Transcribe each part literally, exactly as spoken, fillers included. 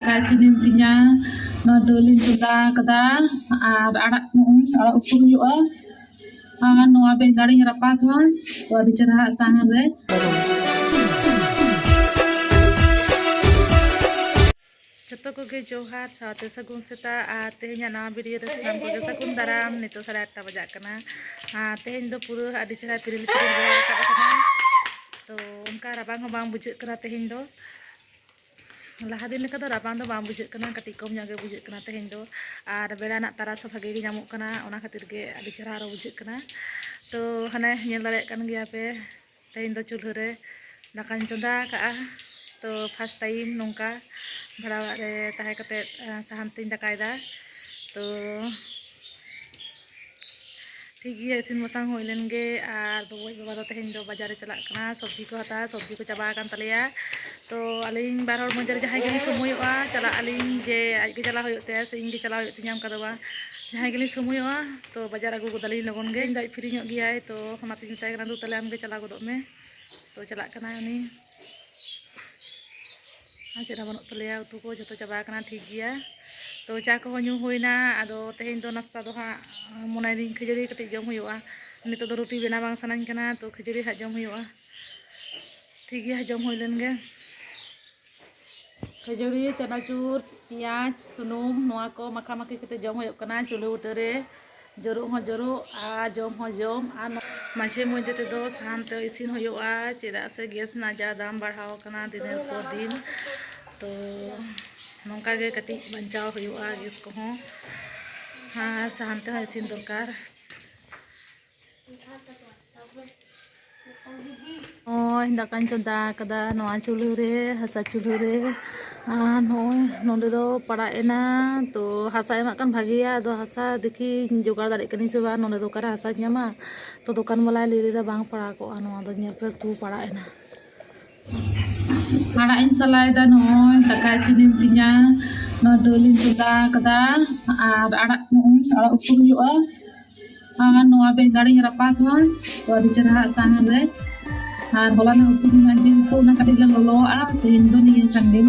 ᱫᱟᱠᱟ ᱤᱥᱤᱱᱮᱱ ᱛᱤᱧᱟ᱾ ᱱᱚᱣᱟ ᱫᱟᱹᱞ ᱤᱧ ᱪᱚᱸᱫᱟ ᱟᱠᱟᱫᱟ ᱟᱨ ᱟᱲᱟᱜ, ᱱᱚᱜᱼᱚᱭ ᱟᱲᱟᱜ ᱩᱛᱩ ᱦᱩᱭᱩᱜᱼᱟ᱾ ᱟᱨ ᱱᱚᱣᱟ ᱵᱮᱸᱜᱟᱲ ᱤᱧ ᱨᱟᱯᱟᱜᱟ, ᱛᱚ ᱟᱹᱰᱤ ᱪᱮᱨᱦᱟ ᱥᱟᱦᱟᱱ ᱨᱮ᱾ ᱡᱚᱛᱚ ᱠᱚᱜᱮ ᱡᱚᱦᱟᱨ, ᱥᱟᱶᱛᱮ ᱥᱟᱹᱜᱩᱱ ᱥᱮᱛᱟᱜ᱾ ᱟᱨ ᱛᱮᱦᱮᱧᱟᱜ ᱱᱟᱣᱟ ᱵᱷᱤᱰᱤᱭᱳ ᱨᱮ ᱥᱟᱱᱟᱢ ᱠᱚᱜᱮ ᱥᱟᱹᱜᱩᱱ ᱫᱟᱨᱟᱢ᱾ ᱱᱤᱛᱚᱜ ᱥᱟᱲᱮ ᱟᱴᱴᱟ ᱵᱟᱡᱟᱜ ᱠᱟᱱᱟ᱾ ᱟᱨ ᱛᱮᱦᱮᱧ ᱫᱚ ᱯᱩᱨᱟᱹ ᱟᱹᱰᱤ ᱪᱮᱦᱨᱟ ᱛᱤᱨᱤᱞ ᱛᱤᱨᱤᱞ ᱵᱮᱲᱟ ᱨᱟᱠᱟᱵ ᱟᱠᱟᱱᱟ, ᱛᱚ ᱚᱱᱠᱟ ᱨᱟᱵᱟᱝ ᱦᱚᱸ ᱵᱟᱝ ᱵᱩᱡᱷᱟᱹᱜ ᱠᱟᱱᱟ ᱛᱮᱦᱮᱧ ᱫᱚ᱾ ᱞᱟᱦᱟ ᱫᱤᱱ ᱞᱮᱠᱟ ᱫᱚ ᱨᱟᱵᱟᱝ ᱫᱚ ᱵᱟᱝ ᱵᱩᱡᱷᱟᱹᱜ ᱠᱟᱱᱟ, ᱠᱟᱹᱴᱤᱡ ᱠᱚᱢ ᱧᱚᱜ ᱜᱮ ᱵᱩᱡᱷᱟᱹᱜ ᱠᱟᱱᱟ ᱛᱮᱦᱮᱧ ᱫᱚ᱾ ᱟᱨ ᱵᱮᱲᱟ ᱨᱮᱱᱟᱜ ᱛᱟᱨᱟᱥ ᱦᱚᱸ ᱵᱷᱟᱜᱮ ᱜᱮ ᱧᱟᱢᱚᱜ ᱠᱟᱱᱟ, ᱚᱱᱟ ᱠᱷᱟᱹᱛᱤᱨ ᱜᱮ ᱟᱹᱰᱤ ᱪᱮᱦᱨᱟ ᱟᱨᱚ ᱵᱩᱡᱷᱟᱹᱜ ᱠᱟᱱᱟ᱾ ᱛᱚ ᱦᱟᱱᱮ ᱧᱮᱞ ᱫᱟᱲᱮᱭᱟᱜ ᱠᱟᱱ ᱜᱮᱭᱟ ᱯᱮ, ᱛᱮᱦᱮᱧ ᱫᱚ ᱪᱩᱞᱦᱟᱹ ᱨᱮ ᱫᱟᱠᱟᱧ ᱪᱚᱸᱫᱟ ᱟᱠᱟᱫᱼᱟ᱾ ᱛᱚ first time ᱱᱚᱝᱠᱟ ᱵᱷᱟᱲᱟ ᱚᱲᱟᱜ ᱨᱮ ᱛᱟᱦᱮᱸ ᱠᱟᱛᱮᱫ, ᱟᱸ, ᱥᱟᱦᱟᱱ ᱛᱤᱧ ᱫᱟᱠᱟᱭᱮᱫᱟ᱾ ᱛᱚ ᱴᱷᱤᱠ ᱜᱮᱭᱟ, ᱤᱥᱤᱱ ᱵᱟᱥᱟᱝ ᱦᱩᱭ ᱞᱮᱱ ᱜᱮ᱾ ᱟᱨ ᱵᱟᱵᱟ, ᱤᱧ ᱵᱟᱵᱟ ᱫᱚ ᱛᱮᱦᱮᱧ ᱫᱚ ᱵᱟᱡᱟᱨ ᱮ ᱪᱟᱞᱟᱜ ᱠᱟᱱᱟ ᱥᱚᱵᱽᱡᱤ ᱠᱚ ᱦᱟᱛᱟᱣ, ᱥᱚᱵᱽᱡᱤ ᱠᱚ ᱪᱟᱵᱟ ᱟᱠᱟᱱ ᱛᱟᱞᱮᱭᱟ᱾ ᱛᱚ ᱟᱹᱞᱤᱧ ᱵᱟᱨ ᱦᱚᱲ ᱢᱚᱫᱽᱫᱷᱮ ᱨᱮ ᱡᱟᱦᱟᱸᱭ ᱜᱮᱞᱤᱧ ᱥᱚᱢᱚᱭᱚᱜᱼᱟ, ᱪᱟᱞᱟᱜ ᱟᱹᱞᱤᱧ, ᱡᱮ ᱟᱡ ᱜᱮ ᱪᱟᱞᱟᱜ ᱦᱩᱭᱩᱜ ᱛᱟᱭᱟ ᱥᱮ ᱤᱧ ᱜᱮ ᱪᱟᱞᱟᱜ ᱦᱩᱭᱩᱜ ᱛᱤᱧᱟ, ᱚᱱᱠᱟ ᱫᱚ ᱵᱟᱝ᱾ ᱡᱟᱦᱟᱸᱭ ᱜᱮᱞᱤᱧ ᱥᱚᱢᱚᱭᱚᱜᱼᱟ, ᱛᱚ ᱵᱟᱡᱟᱨ ᱟᱹᱜᱩ ᱜᱚᱫᱟᱞᱤᱧ ᱞᱚᱜᱚᱱ ᱜᱮ᱾ ᱤᱧ ᱫᱚ ᱟᱡ ᱯᱷᱨᱤ ᱧᱚᱜ ᱜᱮᱭᱟᱭ, ᱛᱚ ᱚᱱᱟᱛᱤᱧ ᱢᱮᱛᱟᱭ ᱠᱟᱱᱟ, "ᱫᱩ, ᱛᱟᱦᱞᱮ ᱟᱢ ᱜᱮ ᱪᱟᱞᱟᱣ ᱜᱚᱫᱚᱜ ᱢᱮ, ᱛᱚ ᱪᱟᱞᱟᱜ ᱠᱟᱱᱟᱭ ᱩᱱᱤ᱾ ᱟᱨ ᱪᱮᱫ ᱦᱚᱸ ᱵᱟᱹᱱᱩᱜ ᱛᱟᱞᱮᱭᱟ, ᱩᱛᱩ ᱠᱚ ᱡᱷᱚᱛᱚ ᱪᱟᱵᱟ ᱟᱠᱟᱱᱟ, ᱴᱷᱤᱠ ᱜᱮᱭᱟ᱾ ᱛᱚ ᱪᱟ ᱠᱚᱦᱚᱸ ᱧᱩ ᱦᱩᱭᱱᱟ, ᱟᱫᱚ ᱛᱮᱦᱮᱧ ᱫᱚ ᱱᱟᱥᱛᱟ ᱫᱚ ᱦᱟᱸᱜ ᱢᱚᱱᱮᱭᱮᱫᱟᱹᱧ ᱠᱷᱟᱹᱡᱟᱹᱲᱤ ᱠᱟᱹᱴᱤᱡ ᱡᱚᱢ ᱦᱩᱭᱩᱜᱼᱟ᱾ ᱱᱤᱛᱚᱜ ᱫᱚ ᱨᱩᱴᱤ ᱵᱮᱱᱟᱣ ᱵᱟᱝ ᱥᱟᱱᱟᱧ ᱠᱟᱱᱟ, ᱛᱚ ᱠᱷᱟᱹᱡᱟᱹᱲᱤ ᱦᱟᱸᱜ ᱡᱚᱢ ᱦᱩᱭᱩᱜᱼᱟ᱾ ᱴᱷᱤᱠ ᱜᱮᱭᱟ, ᱡᱚᱢ ᱦᱩᱭ ᱞᱮᱱ ᱜᱮ᱾ ᱠᱷᱟᱹᱡᱟᱹᱲᱤ, ᱪᱟᱱᱟᱪᱩᱨ, ᱯᱮᱸᱭᱟᱡᱽ, ᱥᱩᱱᱩᱢ, ᱱᱚᱣᱟ ᱠᱚ ᱢᱟᱠᱷᱟ ᱢᱟᱠᱷᱤ ᱠᱟᱛᱮ ᱡᱚᱢ ᱦᱩᱭᱩᱜ ᱠᱟᱱᱟ ᱪᱩᱞᱦᱟᱹ ᱵᱩᱴᱟᱹ ᱨᱮ᱾ ᱡᱚᱨᱚᱜ ᱦᱚᱸ ᱡᱚᱨᱚᱜ ᱟᱨ ᱡᱚᱢ ᱦᱚᱸ ᱡᱚᱢ᱾ ᱟᱨ ᱱᱚ-, ᱢᱟᱡᱷᱮ ᱢᱚᱫᱽᱫᱷᱮ ᱛᱮᱫᱚ ᱥᱟᱦᱟᱱ ᱛᱮ ᱤᱥᱤᱱ ᱦᱩᱭᱩᱜᱼᱟ, ᱪᱮᱫᱟᱜ ᱥᱮ ᱜᱮᱥ ᱨᱮᱱᱟᱜ ᱡᱟ ᱫᱟᱢ ᱵᱟᱲᱦᱟᱣ ᱟᱠᱟᱱᱟ ᱫᱤᱱᱮᱨ ᱯᱚᱨ ᱫᱤᱱ᱾ ᱛᱚ ᱱᱚᱝᱠᱟ ᱜᱮ ᱠᱟᱹᱴᱤᱡ ᱵᱟᱧᱪᱟᱣ ᱦᱩᱭᱩᱜᱼᱟ ᱜᱮᱥ ᱠᱚᱦᱚᱸ, ᱟᱨ ᱥᱟᱦᱟᱱ ᱛᱮᱦᱚᱸ ᱤᱥᱤᱱ ᱫᱚᱨᱠᱟᱨ᱾ ᱱᱚᱜᱼᱚᱭ ᱫᱟᱠᱟᱧ ᱪᱚᱸᱫᱟ ᱟᱠᱟᱫᱟ ᱱᱚᱣᱟ ᱪᱩᱞᱦᱟᱹ ᱨᱮ, ᱦᱟᱥᱟ ᱪᱩᱞᱦᱟᱹ ᱨᱮ᱾ ᱟᱨ ᱱᱚᱜᱼᱚᱭ ᱱᱚᱸᱰᱮ ᱫᱚ ᱯᱟᱲᱟᱜ ᱮᱱᱟ, ᱛᱚ ᱦᱟᱥᱟ ᱮᱢᱟᱜ ᱠᱷᱟᱱ ᱵᱷᱟᱜᱮᱭᱟ᱾ ᱟᱫᱚ ᱦᱟᱥᱟ ᱫᱮᱠᱷᱤ ᱡᱚᱜᱟᱲ ᱫᱟᱲᱮᱭᱟᱜ ᱠᱟᱹᱱᱟᱹᱧ ᱥᱮ ᱵᱟᱝ, ᱱᱚᱸᱰᱮ ᱫᱚ ᱚᱠᱟᱨᱮ ᱦᱟᱥᱟᱧ ᱧᱟᱢᱟ? ᱛᱚ ᱫᱚᱠᱟᱱ ᱵᱟᱞᱟᱭ ᱞᱟᱹᱭ ᱞᱮᱫᱟ ᱵᱟᱝ ᱯᱟᱲᱟᱜᱚᱜᱼᱟ, ᱱᱚᱣᱟ ᱫᱚ ᱧᱮᱞ ᱯᱮ ᱠᱚ ᱯᱟᱲᱟᱜ ᱮᱱᱟ᱾ ᱟᱲᱟᱜ ᱤᱧ ᱥᱟᱞᱟᱭᱮᱫᱟ, ᱱᱚᱜᱼᱚᱭ ᱫᱟᱠᱟ ᱤᱥᱤᱱᱮᱱ ᱛᱤᱧᱟ, ᱱᱚᱣᱟ ᱫᱟᱹᱞ ᱤᱧ ᱪᱚᱸᱫᱟ ᱟᱠᱟᱫᱟ ᱟᱨ ᱟᱲᱟᱜ, ᱱᱚᱜᱼᱚᱭ ᱟᱲᱟᱜ ᱩᱛᱩ ᱦᱩᱭᱩᱜᱼᱟ᱾ ᱟᱨ ᱱᱚᱣᱟ ᱵᱮᱸᱜᱟᱲᱤᱧ ᱨᱟᱯᱟᱜᱟ, ᱛᱚ ᱟᱹᱰᱤ ᱪᱮᱨᱦᱟ ᱥᱟᱦᱟᱱ ᱨᱮ᱾ ᱟᱨ ᱦᱚᱞᱟᱱᱟᱜ ᱩᱛᱩ ᱢᱮᱱᱟᱜᱼᱟ, ᱡᱤᱞ ᱩᱛᱩ, ᱚᱱᱟ ᱠᱟᱹᱴᱤᱡ ᱞᱮ ᱞᱚᱞᱚᱣᱟᱜᱼᱟ, ᱛᱮᱦᱮᱧ ᱫᱚ ᱱᱤᱭᱟᱹ ᱠᱷᱟᱱ ᱜᱮ᱾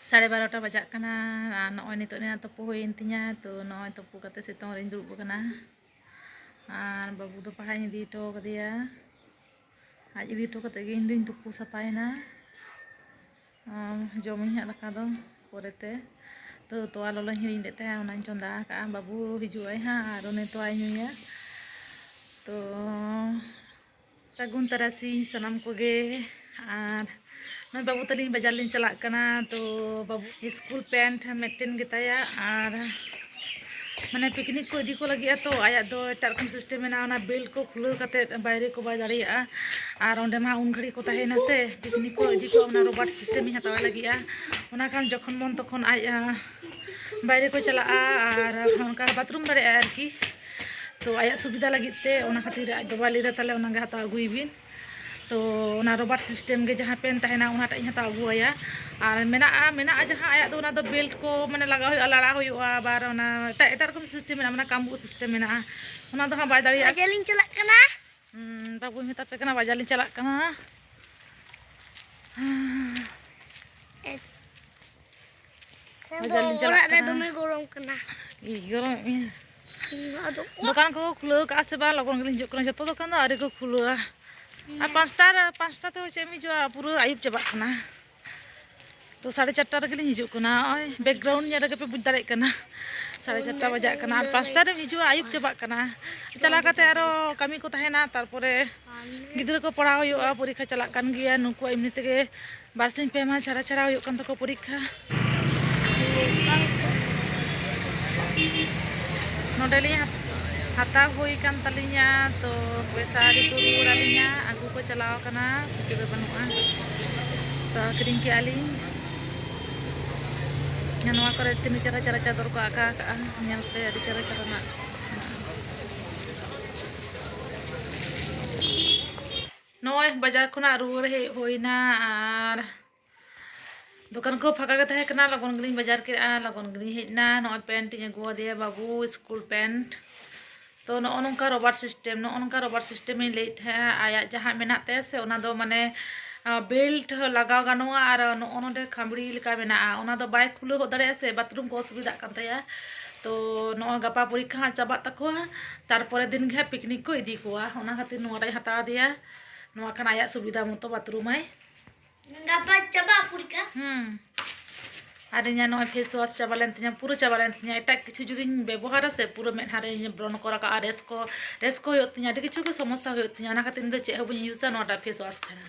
ᱥᱟᱲᱮ ᱵᱟᱨᱚᱴᱟ ᱵᱟᱡᱟᱜ ᱠᱟᱱᱟ᱾ ᱟᱨ ᱱᱚᱜᱼᱚᱭ ᱱᱤᱛᱚᱜ ᱱᱤᱭᱟᱹ ᱛᱩᱯᱩ ᱦᱩᱭᱮᱱ ᱛᱤᱧᱟ᱾ ᱛᱚ ᱱᱚᱜᱼᱚᱭ ᱛᱩᱯᱩ ᱠᱟᱛᱮ ᱥᱤᱛᱩᱝ ᱨᱤᱧ ᱫᱩᱲᱩᱵ ᱟᱠᱟᱱᱟ᱾ ᱟᱨ ᱵᱟᱹᱵᱩ ᱫᱚ ᱯᱟᱲᱦᱟᱜ ᱤᱧ ᱤᱫᱤ ᱦᱚᱴᱚ ᱠᱟᱫᱮᱭᱟ᱾ ᱟᱡ ᱤᱫᱤ ᱦᱚᱴᱚ ᱠᱟᱛᱮ ᱜᱮ ᱤᱧ ᱫᱩᱧ ᱛᱩᱯᱩ ᱥᱟᱯᱷᱟᱭᱮᱱᱟ᱾ ᱟᱨ ᱡᱚᱢᱟᱹᱧ ᱦᱟᱸᱜ ᱫᱟᱠᱟ ᱫᱚ ᱯᱚᱨᱮᱛᱮ᱾ ᱛᱚ ᱛᱚᱣᱟ ᱞᱚᱞᱚᱧ ᱦᱩᱭ ᱞᱮᱫ ᱛᱟᱦᱮᱸᱫ, ᱚᱱᱟᱧ ᱪᱚᱸᱫᱟ ᱟᱠᱟᱫᱼᱟ᱾ ᱵᱟᱹᱵᱩ ᱦᱤᱡᱩᱜ ᱟᱭ ᱦᱟᱸᱜ ᱟᱨ ᱩᱱᱤ ᱛᱚᱣᱟᱭ ᱧᱩᱭᱟ᱾ ᱛᱚ ᱥᱟᱹᱜᱩᱱ ᱛᱟᱨᱟᱥᱤᱧ ᱥᱟᱱᱟᱢ ᱠᱚᱜᱮ᱾ ᱟᱨ ᱱᱚᱜᱼᱚᱭ ᱵᱟᱹᱵᱩ ᱛᱟᱹᱞᱤᱧ ᱵᱟᱡᱟᱨ ᱞᱤᱧ ᱪᱟᱞᱟᱜ ᱠᱟᱱᱟ᱾ ᱛᱚ ᱵᱟᱹᱵᱩ ᱥᱠᱩᱞ ᱯᱮᱱᱴ ᱢᱤᱫᱴᱮᱱ ᱜᱮᱛᱟᱭᱟ, ᱟᱨ ᱢᱟᱱᱮ ᱯᱤᱠᱱᱤᱠ ᱠᱚ ᱤᱫᱤ ᱠᱚ ᱞᱟᱹᱜᱤᱫ ᱛᱚ ᱟᱭᱟᱜ ᱫᱚ ᱮᱴᱟᱜ ᱨᱚᱠᱚᱢ ᱥᱤᱥᱴᱮᱢ ᱢᱮᱱᱟᱜᱼᱟ, ᱚᱱᱟ ᱵᱮᱞᱴ ᱠᱚ ᱠᱷᱩᱞᱟᱹᱣ ᱠᱟᱛᱮᱫ ᱵᱟᱭᱨᱮ ᱠᱚ ᱵᱟᱭ ᱫᱟᱲᱮᱭᱟᱜᱼᱟ᱾ ᱟᱨ ᱚᱸᱰᱮ ᱢᱟ ᱩᱱ ᱜᱷᱟᱹᱲᱤᱡ ᱠᱚ ᱛᱟᱦᱮᱱᱟ ᱥᱮ, ᱯᱤᱠᱱᱤᱠ ᱠᱚ ᱤᱫᱤ ᱠᱚᱣᱟ, ᱚᱱᱟ ᱨᱚᱵᱟᱨᱴ ᱥᱤᱥᱴᱮᱢ ᱤᱧ ᱦᱟᱛᱟᱣ ᱞᱟᱹᱜᱤᱫᱼᱟ᱾ ᱚᱱᱟ ᱠᱷᱟᱱ ᱡᱚᱠᱷᱚᱱ ᱢᱚᱱ ᱛᱚᱠᱷᱚᱱ ᱟᱡ ᱟᱸ, ᱵᱟᱭᱨᱮ ᱠᱚ ᱪᱟᱞᱟᱜᱼᱟ ᱟᱨ ᱚᱱᱠᱟ ᱵᱟᱛᱷᱨᱩᱢ ᱫᱟᱲᱮᱭᱟᱜᱼᱟ ᱟᱨᱠᱤ᱾ ᱛᱚ ᱟᱭᱟᱜ ᱥᱩᱵᱤᱫᱷᱟ ᱞᱟᱹᱜᱤᱫ ᱛᱮ ᱚᱱᱟ ᱠᱷᱟᱹᱛᱤᱨ ᱟᱡ ᱵᱟᱵᱟᱭ ᱞᱟᱹᱭᱫᱟ, "ᱛᱟᱦᱞᱮ ᱚᱱᱟᱜᱮ ᱦᱟᱛᱟᱣ ᱟᱹᱜᱩᱭ ᱵᱤᱱ᱾" ᱛᱚ ᱚᱱᱟ ᱨᱚᱵᱟᱨᱴ ᱥᱤᱥᱴᱮᱢ ᱜᱮ ᱡᱟᱦᱟᱸ ᱯᱮᱱ ᱛᱟᱦᱮᱱᱟ, ᱚᱱᱟᱴᱟᱜ ᱤᱧ ᱦᱟᱛᱟᱣ ᱟᱹᱜᱩ ᱟᱭᱟ᱾ ᱟᱨ ᱢᱮᱱᱟᱜᱼᱟ, ᱢᱮᱱᱟᱜᱼᱟ ᱡᱟᱦᱟᱸ, ᱟᱭᱟᱜ ᱫᱚ ᱚᱱᱟ ᱫᱚ ᱵᱮᱞᱴ ᱠᱚ ᱢᱟᱱᱮ ᱞᱟᱜᱟᱣ ᱦᱩᱭᱩᱜᱼᱟ, ᱞᱟᱲᱟ ᱦᱩᱭᱩᱜᱼᱟ, ᱟᱵᱟᱨ ᱚᱱᱟ ᱮᱴᱟᱜ, ᱮᱴᱟᱜ ᱨᱚᱠᱚᱢ ᱥᱤᱥᱴᱮᱢ ᱢᱮᱱᱟᱜᱼᱟ, ᱢᱟᱱᱮ ᱠᱟᱢᱵᱩᱜ ᱥᱤᱥᱴᱮᱢ ᱢᱮᱱᱟᱜᱼᱟ, ᱚᱱᱟ ᱫᱚ ᱦᱟᱸᱜ ᱵᱟᱭ ᱫᱟᱲᱮᱭᱟᱜᱼᱟ᱾ ᱵᱟᱡᱟᱨ ᱞᱤᱧ ᱪᱟᱞᱟᱜ ᱠᱟᱱᱟ᱾ ᱦᱩᱸ, ᱵᱟᱹᱵᱩᱭ ᱢᱮᱛᱟ ᱯᱮ ᱠᱟᱱᱟ ᱵᱟᱡᱟᱨ ᱞᱤᱧ ᱪᱟᱞᱟᱜ ᱠᱟᱱᱟ᱾ ᱵᱟᱡᱟᱨ ᱞᱤᱧ ᱪᱟᱞᱟᱜ ᱚᱲᱟᱜ ᱨᱮ ᱠᱟᱱᱟ᱾ ᱫᱚᱢᱮ ᱜᱚᱨᱚᱢ ᱠᱟᱱᱟ᱾ ᱤ, ᱜᱚᱨᱚᱢᱮᱫ ᱢᱮᱭᱟ? ᱦᱩᱸ, ᱟᱫᱚ ᱫᱚᱠᱟᱱ ᱠᱚ ᱠᱷᱩᱞᱟᱹᱣ ᱠᱟᱜᱼᱟ ᱥᱮ ᱵᱟᱝ, ᱞᱚᱜᱚᱱ ᱜᱮᱞᱤᱧ ᱦᱤᱡᱩᱜ ᱠᱟᱱᱟ᱾ ᱡᱚᱛᱚ ᱫᱚᱠᱟᱱ ᱫᱚ ᱟᱹᱣᱨᱤ ᱠᱚ ᱠᱷᱩᱞᱟᱹᱣᱟ᱾ ᱟᱨ ᱦᱩᱸ᱾ ᱯᱟᱸᱪᱴᱟ ᱨᱮ, ᱯᱟᱸᱪᱴᱟ ᱛᱮ ᱪᱮᱫ ᱮᱢ ᱦᱤᱡᱩᱜᱼᱟ, ᱯᱩᱨᱟᱹ ᱟᱹᱭᱩᱵ ᱪᱟᱵᱟᱜ ᱠᱟᱱᱟ᱾ ᱛᱚ ᱥᱟᱲᱮ ᱪᱟᱨᱴᱟ ᱨᱮᱜᱮ ᱞᱤᱧ ᱦᱤᱡᱩᱜ ᱠᱟᱱᱟ᱾ ᱱᱚᱜᱼᱚᱭ background ᱧᱮᱞ ᱨᱮᱜᱮ ᱯᱮ ᱵᱩᱡᱽ ᱫᱟᱲᱮᱭᱟᱜ ᱠᱟᱱᱟ, ᱥᱟᱲᱮ ᱪᱟᱨᱴᱟ ᱵᱟᱡᱟᱜ ᱠᱟᱱᱟ᱾ ᱟᱨ ᱯᱟᱸᱪᱴᱟ ᱨᱮᱢ ᱦᱤᱡᱩᱜᱼᱟ, ᱟᱹᱭᱩᱵ ᱪᱟᱵᱟᱜ ᱠᱟᱱᱟ᱾ ᱪᱟᱞᱟᱣ ᱠᱟᱛᱮ ᱟᱨᱚ ᱠᱟᱹᱢᱤ ᱠᱚ ᱛᱟᱦᱮᱱᱟ, ᱛᱟᱨᱯᱚᱨᱮ ᱜᱤᱫᱽᱨᱟᱹ ᱠᱚ ᱯᱟᱲᱦᱟᱣ ᱦᱩᱭᱩᱜᱼᱟ, ᱯᱚᱨᱤᱠᱠᱷᱟ ᱪᱟᱞᱟᱜ ᱠᱟᱱ ᱜᱮᱭᱟ᱾ ᱱᱩᱠᱩᱣᱟᱜ ᱮᱢᱱᱤ ᱛᱮᱜᱮ ᱵᱟᱨᱥᱤᱧ ᱯᱮ ᱢᱟᱦᱟ ᱪᱷᱟᱲᱟ ᱪᱷᱟᱲᱟ ᱦᱩᱭᱩᱜ ᱠᱟᱱ ᱛᱟᱠᱚᱣᱟ ᱯᱚᱨᱤᱠᱠᱷᱟ᱾ ᱱᱚᱰᱮ ᱞᱤᱧ ᱦᱟᱛᱟᱣ ᱦᱩᱭ ᱠᱟᱱ ᱛᱟᱹᱞᱤᱧᱟ, ᱛᱚ ᱯᱚᱭᱥᱟ ᱟᱹᱣᱨᱤ ᱠᱚ ᱨᱩᱣᱟᱹᱲ ᱟᱹᱞᱤᱧᱟ, ᱟᱹᱜᱩ ᱠᱚ ᱪᱟᱞᱟᱣ ᱠᱟᱱᱟ, ᱠᱷᱩᱪᱨᱟᱹ ᱵᱟᱹᱱᱩᱜᱼᱟ᱾ ᱛᱚ ᱟᱹᱠᱷᱨᱤᱧ ᱠᱮᱜᱼᱟ ᱞᱤᱧ᱾ ᱱᱚᱣᱟ ᱠᱚᱨᱮ ᱛᱤᱱᱟᱹᱜ ᱪᱮᱦᱨᱟ ᱪᱮᱦᱨᱟ ᱪᱟᱫᱚᱨ ᱠᱚ ᱟᱠᱟ ᱟᱠᱟᱜᱼᱟ, ᱧᱮᱞᱛᱮ ᱟᱹᱰᱤ ᱪᱮᱦᱨᱟ ᱪᱮᱦᱨᱟ ᱱᱟᱜ᱾ ᱱᱚᱜᱼᱚᱭ ᱵᱟᱡᱟᱨ ᱠᱷᱚᱱᱟᱜ ᱨᱩᱣᱟᱹᱲ ᱦᱮᱡ ᱦᱩᱭᱱᱟ, ᱟᱨ ᱫᱚᱠᱟᱱ ᱠᱚ ᱯᱷᱟᱸᱠᱟ ᱜᱮ ᱛᱟᱦᱮᱸ ᱠᱟᱱᱟ᱾ ᱞᱚᱜᱚᱱ ᱜᱮᱞᱤᱧ ᱵᱟᱡᱟᱨ ᱠᱮᱫᱼᱟ, ᱞᱚᱜᱚᱱ ᱜᱮᱞᱤᱧ ᱦᱮᱡ ᱮᱱᱟ᱾ ᱱᱚᱜᱼᱚᱭ ᱯᱮᱱᱴ ᱤᱧ ᱟᱹᱜᱩ ᱟᱫᱮᱭᱟ ᱵᱟᱹᱵᱩ, ᱥᱠᱩᱞ ᱯᱮᱱᱴ᱾ ᱛᱚ ᱱᱚᱜᱼᱚ ᱱᱚᱝᱠᱟ ᱨᱚᱵᱟᱨ ᱥᱤᱥᱴᱮᱢ, ᱱᱚᱜᱼᱚ ᱱᱚᱝᱠᱟ ᱨᱚᱵᱟᱨ ᱥᱤᱥᱴᱮᱢ ᱤᱧ ᱞᱟᱹᱭᱮᱫ ᱛᱟᱦᱮᱸᱜᱼᱟ᱾ ᱟᱭᱟᱜ ᱡᱟᱦᱟᱸ ᱢᱮᱱᱟᱜ ᱛᱟᱭᱟ ᱥᱮ, ᱚᱱᱟ ᱫᱚ ᱢᱟᱱᱮ ᱵᱮᱞᱴ ᱞᱟᱜᱟᱣ ᱜᱟᱱᱚᱜᱼᱟ᱾ ᱟᱨ ᱱᱚᱜᱼᱚ ᱱᱚᱰᱮ ᱠᱷᱟᱢᱲᱤ ᱞᱮᱠᱟ ᱢᱮᱱᱟᱜᱼᱟ, ᱚᱱᱟ ᱫᱚ ᱵᱟᱭ ᱠᱷᱩᱞᱟᱹᱣ ᱦᱚᱫ ᱫᱟᱲᱮᱭᱟᱜᱼᱟ ᱥᱮ, ᱵᱟᱛᱷᱨᱩᱢ ᱠᱚ ᱚᱥᱩᱵᱤᱫᱷᱟᱜ ᱠᱟᱱ ᱛᱟᱭᱟ᱾ ᱛᱚ ᱱᱚᱜᱼᱚᱭ ᱜᱟᱯᱟ ᱯᱚᱨᱤᱠᱠᱷᱟ ᱦᱟᱸᱜ ᱪᱟᱵᱟᱜ ᱛᱟᱠᱚᱣᱟ, ᱛᱟᱨᱯᱚᱨᱮ ᱫᱤᱱ ᱜᱮ ᱦᱟᱸᱜ ᱯᱤᱠᱱᱤᱠ ᱠᱚ ᱤᱫᱤ ᱠᱚᱣᱟ, ᱚᱱᱟ ᱠᱷᱟᱹᱛᱤᱨ ᱱᱚᱣᱟᱴᱟᱜ ᱤᱧ ᱦᱟᱛᱟᱣ ᱟᱫᱮᱭᱟ᱾ ᱱᱚᱣᱟ ᱠᱷᱟᱱ ᱟᱭᱟᱜ ᱥᱩᱵᱤᱫᱷᱟ ᱢᱚᱛᱚ ᱵᱟᱛᱷᱨᱩᱢᱟᱭ᱾ ᱜᱟᱯᱟ ᱪᱟᱵᱟᱜᱼᱟ ᱯᱚᱨᱤᱠᱠᱷᱟ᱾ ᱦᱩᱸ᱾ ᱟᱨ ᱤᱧᱟᱹᱜ ᱱᱚᱜᱼᱚᱭ ᱯᱷᱮᱥ ᱣᱟᱥ ᱪᱟᱵᱟ ᱞᱮᱱ ᱛᱤᱧᱟ, ᱯᱩᱨᱟᱹ ᱪᱟᱵᱟ ᱞᱮᱱ ᱛᱤᱧᱟ᱾ ᱮᱴᱟᱜ ᱠᱤᱪᱷᱩ ᱡᱩᱫᱤᱧ ᱵᱮᱵᱚᱦᱟᱨᱟ ᱥᱮ, ᱯᱩᱨᱟᱹ ᱢᱮᱫᱦᱟ ᱨᱮ ᱵᱨᱚᱱ ᱠᱚ ᱨᱟᱠᱟᱵᱼᱟ, ᱨᱮᱥ ᱠᱚ, ᱨᱮᱥ ᱠᱚ ᱦᱩᱭᱩᱜ ᱛᱤᱧᱟ, ᱟᱹᱰᱤ ᱠᱤᱪᱷᱩ ᱜᱮ ᱥᱚᱢᱚᱥᱥᱟ ᱦᱩᱭᱩᱜ ᱛᱤᱧᱟ᱾ ᱚᱱᱟ ᱠᱷᱟᱹᱛᱤᱨ ᱤᱧ ᱫᱚ ᱪᱮᱫ ᱦᱚᱸ ᱵᱟᱹᱧ ᱤᱭᱩᱡᱟ ᱱᱚᱣᱟᱴᱟᱜ ᱯᱷᱮᱥ ᱣᱟᱥ ᱪᱷᱟᱲᱟ᱾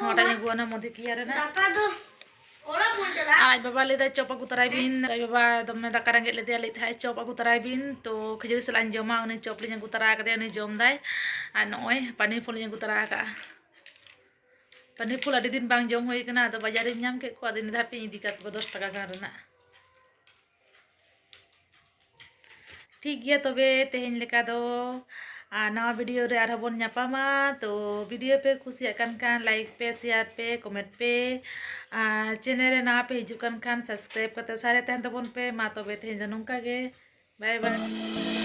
ᱱᱚᱣᱟᱴᱟᱜ ᱤᱧ ᱟᱹᱜᱩᱣᱟᱱᱟ ᱢᱚᱫᱷᱩ ᱠᱮᱭᱟᱨ ᱨᱮᱱᱟᱜ᱾ ᱫᱟᱠᱟ ᱫᱚ ᱚᱲᱟᱜ ᱵᱚᱱ ᱪᱟᱞᱟᱜᱼᱟ᱾ ᱟᱨ ᱟᱡ ᱵᱟᱵᱟ ᱞᱟᱹᱭᱫᱟᱭ, "ᱪᱚᱯ ᱟᱹᱜᱩ ᱛᱚᱨᱟᱭ ᱵᱤᱱ᱾" ᱟᱡ ᱵᱟᱵᱟ ᱫᱚᱢᱮ ᱫᱟᱠᱟ ᱨᱮᱸᱜᱮᱡ ᱞᱮᱫᱮᱭᱟ, ᱞᱟᱹᱭᱮᱫ ᱛᱟᱦᱮᱸᱫ, "ᱪᱚᱯ ᱟᱹᱜᱩ ᱛᱚᱨᱟᱭ ᱵᱤᱱ, ᱛᱚ ᱠᱷᱟᱹᱡᱟᱹᱲᱤ ᱥᱟᱞᱟᱜ ᱤᱧ ᱡᱚᱢᱟ, ᱩᱱᱤ ᱪᱚᱯ ᱞᱤᱧ ᱟᱹᱜᱩ ᱛᱚᱨᱟ ᱟᱠᱟᱫᱮᱭᱟ, ᱩᱱᱤ ᱡᱚᱢ ᱫᱟᱭ᱾" ᱟᱨ ᱱᱚᱜᱼᱚᱭ ᱯᱟᱱᱤ ᱯᱷᱚᱞ ᱤᱧ ᱟᱹᱜᱩ ᱛᱚᱨᱟ ᱟᱠᱟᱫᱼᱟ᱾ ᱯᱟᱱᱤ ᱯᱷᱚᱞ ᱟᱹᱰᱤ ᱫᱤᱱ ᱵᱟᱝ ᱡᱚᱢ ᱦᱩᱭ ᱠᱟᱱᱟ, ᱟᱫᱚ ᱵᱟᱡᱟᱨ ᱨᱤᱧ ᱧᱟᱢ ᱠᱮᱫ ᱠᱚᱣᱟ, ᱟᱫᱚ ᱤᱧ ᱫᱚ ᱦᱟᱯᱮᱧ ᱤᱫᱤ ᱠᱟᱜ ᱠᱚᱣᱟ ᱫᱚᱥ ᱴᱟᱠᱟ ᱜᱟᱱ ᱨᱮᱱᱟᱜ᱾ ᱴᱷᱤᱠ ᱜᱮᱭᱟ ᱛᱚᱵᱮ ᱛᱮᱦᱮᱧ ᱞᱮᱠᱟ ᱫᱚ, ᱟᱨ ᱱᱟᱣᱟ ᱵᱷᱤᱰᱤᱭᱳ ᱨᱮ ᱟᱨᱦᱚᱸ ᱵᱚᱱ ᱧᱟᱯᱟᱢᱟ᱾ ᱛᱚ ᱵᱷᱤᱰᱤᱭᱳ ᱯᱮ ᱠᱩᱥᱤᱭᱟᱜ ᱠᱟᱱ ᱠᱷᱟᱱ ᱞᱟᱭᱤᱠ ᱯᱮ, ᱥᱮᱭᱟᱨ ᱯᱮ, ᱠᱚᱢᱮᱱᱴ ᱯᱮ, ᱟᱨ ᱪᱮᱱᱮᱞ ᱨᱮ ᱱᱟᱣᱟ ᱯᱮ ᱦᱤᱡᱩᱜ ᱠᱟᱱ ᱠᱷᱟᱱ ᱥᱟᱵᱥᱠᱨᱟᱭᱤᱵ ᱠᱟᱛᱮ ᱥᱟᱨᱮ ᱛᱟᱦᱮᱱ ᱛᱟᱵᱚᱱ ᱯᱮ᱾ ᱢᱟ ᱛᱚᱵᱮ ᱛᱮᱦᱮᱧ ᱫᱚ ᱱᱚᱝᱠᱟ ᱜᱮ, ᱵᱟᱭ ᱵᱟᱭ᱾